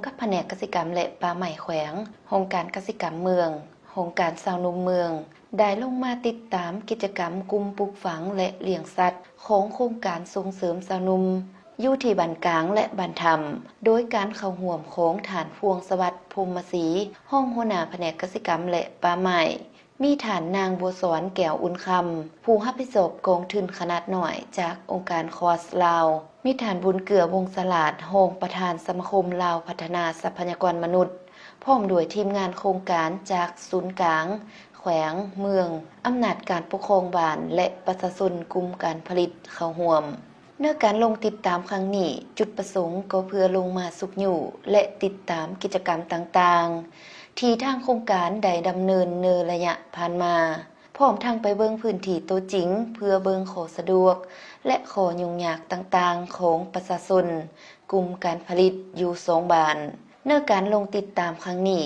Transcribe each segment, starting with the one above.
ກັບພະແນກກະສິກຳ ແລະ ປ່າໄມ້ແຂວງ, ຫ້ອງການກະສິກຳເມືອງ, ຫ້ອງການຊາວໜຸ່ມເມືອງ ໄດ້ລົງມາຕິດຕາມກິດຈະກຳກຸ່ມປູກຝັງ ແລະ ລ້ຽງສັດຂອງໂຄງການສົ່ງເສີມຊາວໜຸ່ມ ຢູ່ທີ່ບ້ານກາງ ແລະ ບ້ານຖ້ຳ ໂດຍການເຂົ້າຮ່ວມຂອງທ່ານ ພວງສະຫວັດ ພົມມະສີ ຮອງຫົວໜ້າພະແນກກະສິກຳ ແລະ ປ່າໄມ້, ມີທ່ານນາງ ບົວສອນ ແກ້ວອຸ່ນຄຳ ຜູ້ຮັບຜິດຊອບກອງທຶນຂະໜາດນ້ອຍຈາກອົງການຄອສລາວ, ມີທ່ານ ບຸນເກືອ ວົງສະຫຼາດ ຮອງປະທານສະມາຄົມລາວພັດທະນາຊັບພະຍາກອນມະນຸດ ພ້ອມດ້ວຍທີມງານໂຄງການຈາກສູນກາງ, ແຂວງ, ເມືອງ, ອຳນາດການປົກຄອງບ້ານ ແລະ ປະຊາຊົນກຸ່ມການຜະລິດເຂົ້າຮ່ວມ. ໃນການລົງຕິດຕາມຄັ້ງນີ້, ຈຸດປະສົງກໍເພື່ອລົງມາຊຸກຍູ້ ແລະ ຕິດຕາມກິດຈະກຳຕ່າງໆ ທີ່ທາງໂຄງການໄດ້ດຳເນີນໃນໄລຍະຜ່ານມາ, ພ້ອມທັງໄປເບິ່ງພື້ນທີ່ໂຕຈິງ ເພື່ອເບິ່ງຂໍ້ສະດວກ ແລະ ຂໍ້ຫຍຸ້ງຍາກຕ່າງໆຂອງປະຊາຊົນກຸ່ມການຜະລິດຢູ່ສອງບ້ານ. ໃນການລົງຕິດຕາມຄັ້ງນີ້,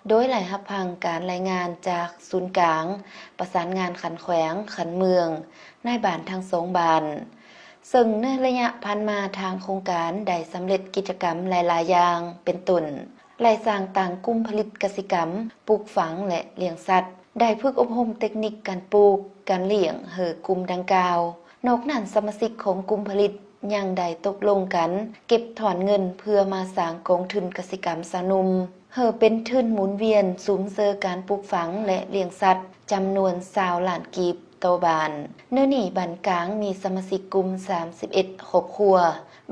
ໂດຍໄດ້ຮັບຟັງການລາຍງານຈາກສູນກາງປະສານງານຂັ້ນແຂວງ, ຂັ້ນເມືອງ ໃນບ້ານທັງສອງບ້ານ, ເຊິ່ງໃນໄລຍະຜ່ານມາທາງໂຄງການໄດ້ສຳເລັດກິດຈະກຳຫຼາຍໆຢ່າງ ເປັນຕົ້ນ ໄດ້ສ້າງຕັ້ງກຸ່ມຜະລິດກະສິກຳ, ປູກຝັງ ແລະ ລ້ຽງສັດ, ໄດ້ຝຶກອົບຮົມເຕັກນິກການປູກ, ການລ້ຽງໃຫ້ກຸ່ມດັ່ງກ່າວ. ນອກນັ້ນ, ສະມາຊິກຂອງກຸ່ມຜະລິດຍັງໄດ້ຕົກລົງກັນເກັບຖອນເງິນເພື່ອມາສ້າງກອງທຶນກະສິກຳຊາວໜຸ່ມ ໃຫ້ເປັນທຶນໝູນວຽນສຸມເຊີການປູກຝັງ ແລະ ລ້ຽງສັດ ຈຳນວນຊາວລ້ານກີບຕໍ່ບ້ານ. ໃນນີ້ບ້ານກາງມີສະມາຊິກກຸ່ມສາມສິບເອັດຄອບຄົວ,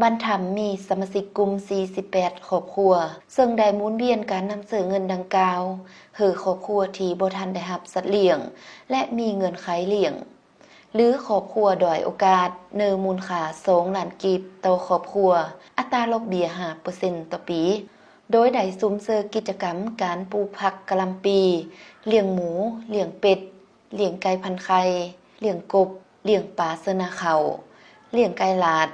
ບ້ານຖ້ຳມີສະມາຊິກກຸ່ມສີ່ສິບແປດຄອບຄົວ, ເຊິ່ງໄດ້ໝູນວຽນການນຳໃຊ້ເງິນດັ່ງກ່າວ ໃຫ້ຄອບຄົວທີ່ບໍ່ທັນໄດ້ຮັບສັດລ້ຽງ ແລະ ມີເງື່ອນໄຂລ້ຽງ ຫຼື ຄອບຄົວດ້ອຍໂອກາດ ໃນມູນຄ່າສອງລ້ານກີບຕໍ່ຄອບຄົວ, ອັດຕາດອກເບ້ຍຫ້າເປີເຊັນຕໍ່ປີ ໂດຍໄດ້ສຸມເຊີກິດຈະກຳການປູກຜັກກະຫຼ່ຳປີ, ລ້ຽງໝູ, ລ້ຽງເປັດ, ລ້ຽງໄກ່ພັນໄຂ່, ລ້ຽງກົບ, ລ້ຽງປາເສີນາເຂົ້າ, ລ້ຽງໄກ່ລາດ,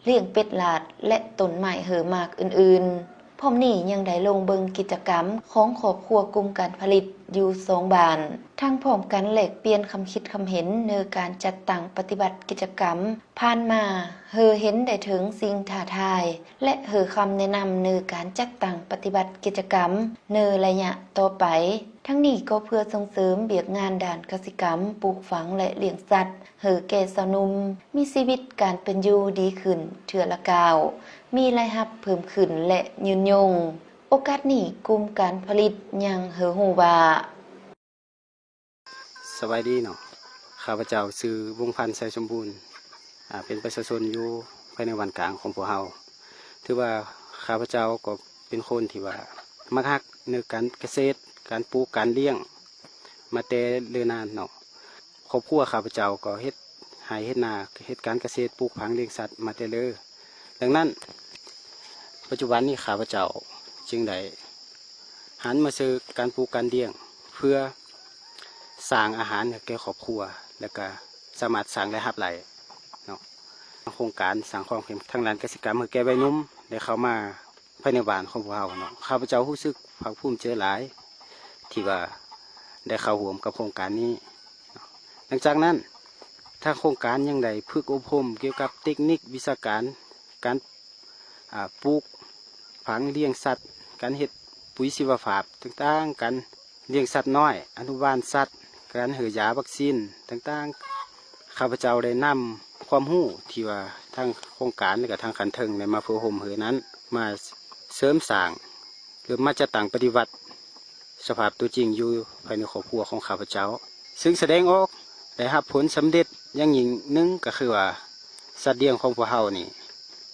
ລ້ຽງເປັດລາດ ແລະ ຕົ້ນໄມ້ເຫີໝາກອື່ນໆ. ພ້ອມນີ້ຍັງໄດ້ລົງເບິ່ງກິດຈະກຳຂອງຄອບຄົວກຸ່ມການຜະລິດຢູ່ສອງບ້ານ, ທັງພ້ອມກັນແລກປ່ຽນຄຳຄິດຄຳເຫັນໃນການຈັດຕັ້ງປະຕິບັດກິດຈະກຳຜ່ານມາ ເຮັດໃຫ້ເຫັນໄດ້ເຖິງສິ່ງທ້າທາຍ ແລະ ໃຫ້ຄຳແນະນຳໃນການຈັດຕັ້ງປະຕິບັດກິດຈະກຳໃນໄລຍະຕໍ່ໄປ. ທັງນີ້ກໍເພື່ອສົ່ງເສີມວຽກງານດ້ານກະສິກຳ, ປູກຝັງ ແລະ ລ້ຽງສັດ ໃຫ້ແກ່ຊາວໜຸ່ມ ມີຊີວິດການເປັນຢູ່ດີຂຶ້ນເທື່ອລະກ້າວ, ມີລາຍຮັບເພີ່ມຂຶ້ນ ແລະ ຍືນຍົງ. ໂອກາດນີ້, ກຸ່ມການຜະລິດຍັງໃຫ້ຮູ້ວ່າ ສະບາຍດີເນາະ, ຂ້າພະເຈົ້າຊື່ ວົງພັນ ໄຊສົມບູນ, ອາ, ເປັນປະຊາຊົນຢູ່ພາຍໃນບ້ານກາງຂອງພວກເຮົາ. ຖືວ່າຂ້າພະເຈົ້າກໍເປັນຄົນທີ່ວ່າມັກຮັກໃນການກະເສດ, ການປູກ, ການລ້ຽງ ມາແຕ່ເນີນນານເນາະ. ຄອບຄົວຂ້າພະເຈົ້າກໍເຮັດໄຮ່ເຮັດນາ, ເຮັດການກະເສດ, ປູກຝັງລ້ຽງສັດມາແຕ່ເນີນ. ດັ່ງນັ້ນ, ປັດຈຸບັນນີ້ຂ້າພະເຈົ້າຈຶ່ງໄດ້ຫັນມາໃສ່ການປູກການລ້ຽງ ເພື່ອສ້າງອາຫານໃຫ້ແກ່ຄອບຄົວ ແລະກະສາມາດສ້າງລາຍຮັບໄດ້ເນາະ. ໂຄງການສ້າງຄວາມເຂັ້ມທາງດ້ານກະສິກຳໃຫ້ແກ່ໄວໜຸ່ມໄດ້ເຂົ້າມາ ພາຍໃນບ້ານຂອງພວກເຮົາເນາະ, ຂ້າພະເຈົ້າຮູ້ສຶກພາກພູມໃຈຫຼາຍທີ່ວ່າໄດ້ເຂົ້າຮ່ວມກັບໂຄງການນີ້. ຫຼັງຈາກນັ້ນ, ທາງໂຄງການຍັງໄດ້ຝຶກອົບຮົມກ່ຽວກັບເຕັກນິກວິຊາການ ການ, ອາ, ປູກຝັງ, ລ້ຽງສັດ, ການເຮັດປຸຍຊີວະພາບຕ່າງໆ, ການລ້ຽງສັດນ້ອຍ, ອະນຸບານສັດ, ການໃຫ້ຢາວັກຊີນຕ່າງໆ. ຂ້າພະເຈົ້າໄດ້ນຳຄວາມຮູ້ທີ່ວ່າທາງໂຄງການ ແລະກະທາງຂັ້ນເທິງໄດ້ມາຝຶກອົບຮົມໃຫ້ນັ້ນ ມາເສີມສ້າງ ຫຼືມາຈັດຕັ້ງປະຕິບັດສະພາບຕົວຈິງຢູ່ພາຍໃນຄອບຄົວຂອງຂ້າພະເຈົ້າ, ເຊິ່ງສະແດງອອກໄດ້ຮັບຜົນສຳເລັດຢ່າງຍິ່ງໜຶ່ງ ກໍຄືວ່າສັດລ້ຽງຂອງພວກເຮົານີ້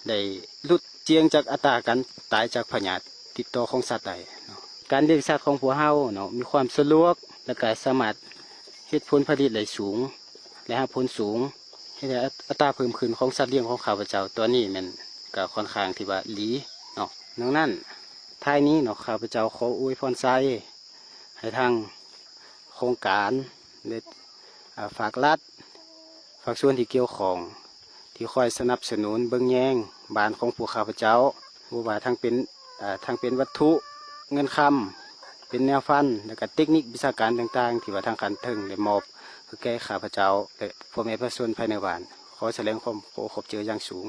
ໄດ້ຫຼຸດສ່ຽງຈາກອັດຕາການຕາຍຈາກພະຍາດຕິດຕໍ່ຂອງສັດໄດ້ເນາະ. ການລ້ຽງສັດຂອງພວກເຮົາເນາະ ມີຄວາມສະດວກ ແລະກະສາມາດເຮັດຜົນຜະລິດໄດ້ສູງ ແລະຮັບຜົນສູງ, ເຮັດໃຫ້ອັດຕາເພີ່ມຂຶ້ນຂອງສັດລ້ຽງຂອງຂ້າພະເຈົ້າຕອນນີ້ແມ່ນກະຂ້ອນຂ້າງທີ່ວ່າດີເນາະ. ດັ່ງນັ້ນ, ທ້າຍນີ້ເນາະ, ຂ້າພະເຈົ້າຂໍອວຍພອນໄຊໃຫ້ທາງໂຄງການ ແລະ ອາ, ພາກລັດ, ພາກສ່ວນທີ່ກ່ຽວຂ້ອງ ທີ່ຄອຍສະໜັບສະໜູນເບິ່ງແຍງບ້ານຂອງພວກຂ້າພະເຈົ້າ, ບໍ່ວ່າທັງເປັນ, ເອີ, ທັງເປັນວັດຖຸ, ເງິນຄຳ, ເປັນແນວພັນ ແລະກະເຕັກນິກວິຊາການຕ່າງໆ ທີ່ວ່າທາງຂັ້ນເທິງໄດ້ມອບໃຫ້ແກ່ຂ້າພະເຈົ້າ ແລະ ພໍ່ແມ່ປະຊາຊົນພາຍໃນບ້ານ. ຂໍສະແດງຄວາມຂໍຂອບໃຈຢ່າງສູງ.